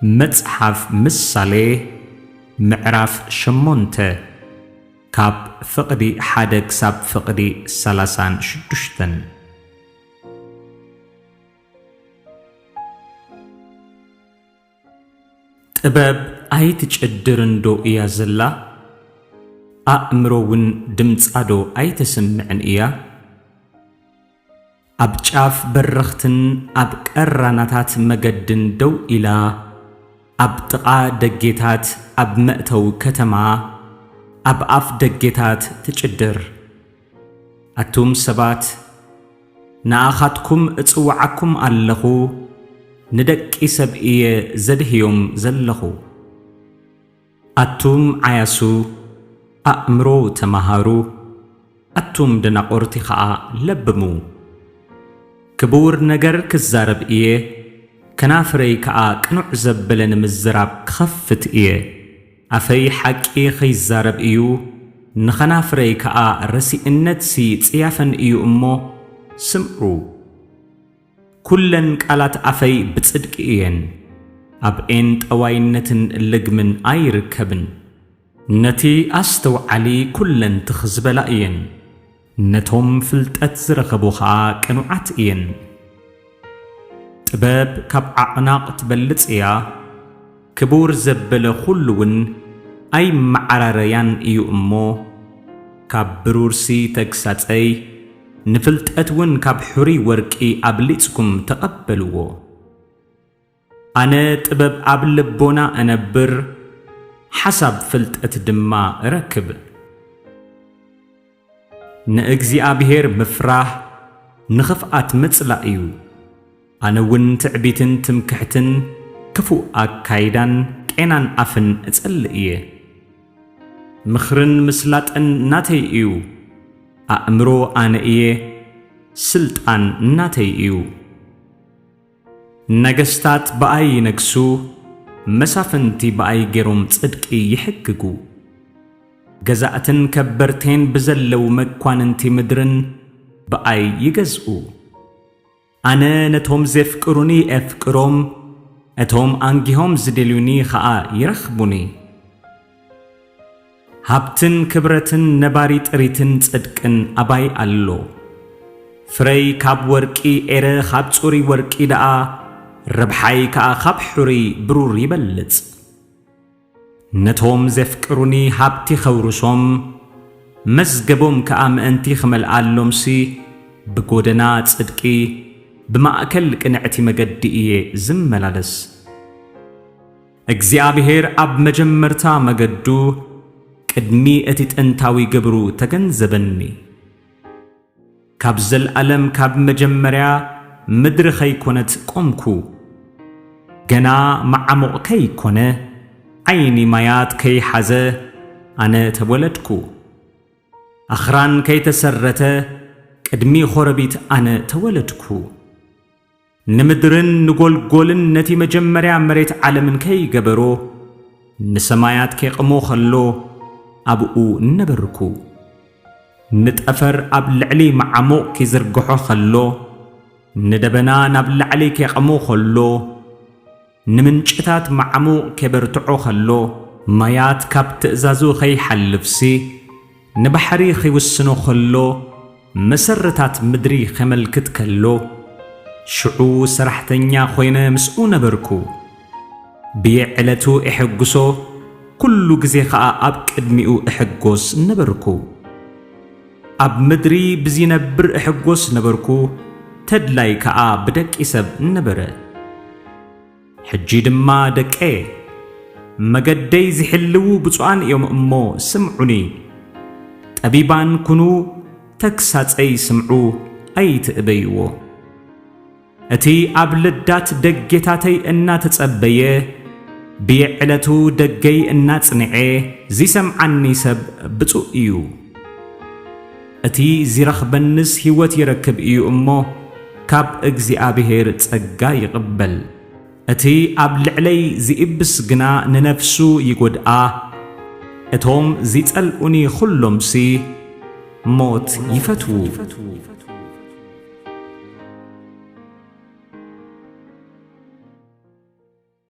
መጽሓፍ ምሳሌ ምዕራፍ ሸሞንተ፣ ካብ ፍቕዲ ሓደ ክሳብ ፍቕዲ ሰላሳን ሽዱሽተን። ጥበብ ኣይትጭድርን ዶ እያ ዘላ? ኣእምሮ እውን ድምጻ ዶ ኣይተስምዕን እያ? ኣብ ጫፍ በረኽትን ኣብ ቀራናታት መገድን ደው ኢላ፣ ኣብ ጥቓ ደጌታት፣ ኣብ መእተዊ ከተማ፣ ኣብ ኣፍ ደጌታት ትጭድር። ኣቱም ሰባት፣ ንኣኻትኩም እጽውዓኩም ኣለኹ፣ ንደቂ ሰብ እየ ዘድህዮም ዘለኹ። ኣቱም ዓያሱ፣ ኣእምሮ ተማሃሩ፣ ኣቱም ደናቑርቲ ኸኣ ለብሙ። ክቡር ነገር ክዛረብ እየ፣ ከናፍረይ ከኣ ቅኑዕ ዘበለ ንምዝራብ ክኸፍት እየ። ኣፈይ ሓቂ ኸይዛረብ እዩ፣ ንኸናፍረይ ከኣ ረሲእነትሲ ጽያፈን እዩ እሞ፣ ስምዑ። ኩለን ቃላት ኣፈይ ብጽድቂ እየን፣ ኣብኤን ጠዋይነትን ልግምን ኣይርከብን። ነቲ ኣስተውዓሊ ኩለን ትኽ ዝበላ እየን፣ ነቶም ፍልጠት ዝረኸቡ ኸኣ ቅኑዓት እየን። ጥበብ ካብ ዓቕናቕ ትበልጽ እያ፣ ክቡር ዘበለ ኹሉ እውን ኣይመዓራረያን እዩ እሞ፣ ካብ ብሩርሲ ተግሳጸይ፣ ንፍልጠት እውን ካብ ሕሩይ ወርቂ ኣብሊጽኩም ተቐበልዎ። ኣነ ጥበብ ኣብ ልቦና እነብር፣ ሓሳብ ፍልጠት ድማ እረክብ። ንእግዚኣብሔር ምፍራህ ንኽፍኣት ምጽላእ እዩ። ኣነ እውን ትዕቢትን ትምክሕትን ክፉእ ኣካይዳን ቄናን ኣፍን እጸልእ እየ። ምኽርን ምስላጥን ናተይ እዩ። ኣእምሮ ኣነ እየ፣ ስልጣን ናተይ እዩ። ነገስታት ብኣይ ይነግሱ፣ መሳፍንቲ ብኣይ ገይሮም ጽድቂ ይሕግጉ። ገዛእትን ከበርቴን ብዘለዉ መኳንንቲ ምድርን ብኣይ ይገዝኡ። ኣነ ነቶም ዜፍቅሩኒ ኤፍቅሮም፣ እቶም ኣንጊሆም ዝደልዩኒ ኸኣ ይረኽቡኒ። ሃብትን ክብረትን ነባሪ ጥሪትን ጽድቅን ኣባይ ኣሎ። ፍረይ ካብ ወርቂ ኤረ፣ ካብ ጽሩይ ወርቂ ደኣ፣ ረብሓይ ከኣ ካብ ሕሩይ ብሩር ይበልጽ። ነቶም ዜፍቅሩኒ ሃብቲ ኸውርሶም፣ መዝገቦም ከኣ ምእንቲ ኽመልኣሎምሲ፣ ብጎደና ጽድቂ፣ ብማእከል ቅንዕቲ መገዲ እየ ዝመላለስ። እግዚኣብሔር ኣብ መጀመርታ መገዱ፣ ቅድሚ እቲ ጥንታዊ ግብሩ ተገንዘበኒ። ካብ ዘለኣለም ካብ መጀመርያ ምድሪ ኸይኮነት ቆምኩ። ገና መዓሙቕ ከይኮነ፣ ዓይኒ ማያት ከይሓዘ ኣነ ተወለድኩ። ኣኽራን ከይተሰረተ ቅድሚ ኾረቢት ኣነ ተወለድኩ። ንምድርን ንጎልጎልን ነቲ መጀመርያ መሬት ዓለምን ከይገበሮ፣ ንሰማያት ኬቕሞ ኸሎ ኣብኡ ነበርኩ። ንጠፈር ኣብ ልዕሊ መዓሙቕ ኪዝርግሖ ኸሎ፣ ንደበና ናብ ላዕሊ ኬቕሞ ኸሎ፣ ንምንጭታት መዓሙቕ ኬበርትዖ ኸሎ፣ ማያት ካብ ትእዛዙ ኸይሓልፍሲ፣ ንባሕሪ ኺውስኖ ኸሎ፣ መሰረታት ምድሪ ኼመልክት ከሎ፣ ሽዑ ሰራሕተኛ ኾይነ ምስኡ ነበርኩ። ብየዕለቱ እሕግሶ፣ ኩሉ ግዜ ኸኣ ኣብ ቅድሚኡ እሕጎስ ነበርኩ። ኣብ ምድሪ ብዚነብር እሕጎስ ነበርኩ፣ ተድላይ ከኣ ብደቂ ሰብ ነበረ። ሕጂ ድማ ደቀየ፣ መገደይ ዚሕልዉ ብፁዓን እዮም እሞ ስምዑኒ። ጠቢባን ኩኑ፣ ተግሳጸይ ስምዑ፣ ኣይትእበይዎ። እቲ ኣብ ልዳት ደጌታተይ እናተጸበየ፣ ብየዕለቱ ደገይ እናጽንዔ ዚሰምዓኒ ሰብ ብፁእ እዩ። እቲ ዚረኽበንስ ህይወት ይረክብ እዩ እሞ፣ ካብ እግዚኣብሔር ጸጋ ይቕበል። እቲ ኣብ ልዕለይ ዚእብስ ግና ንነፍሱ ይጐድኣ። እቶም ዚጸልኡኒ ኹሎምሲ ሞት ይፈትዉ።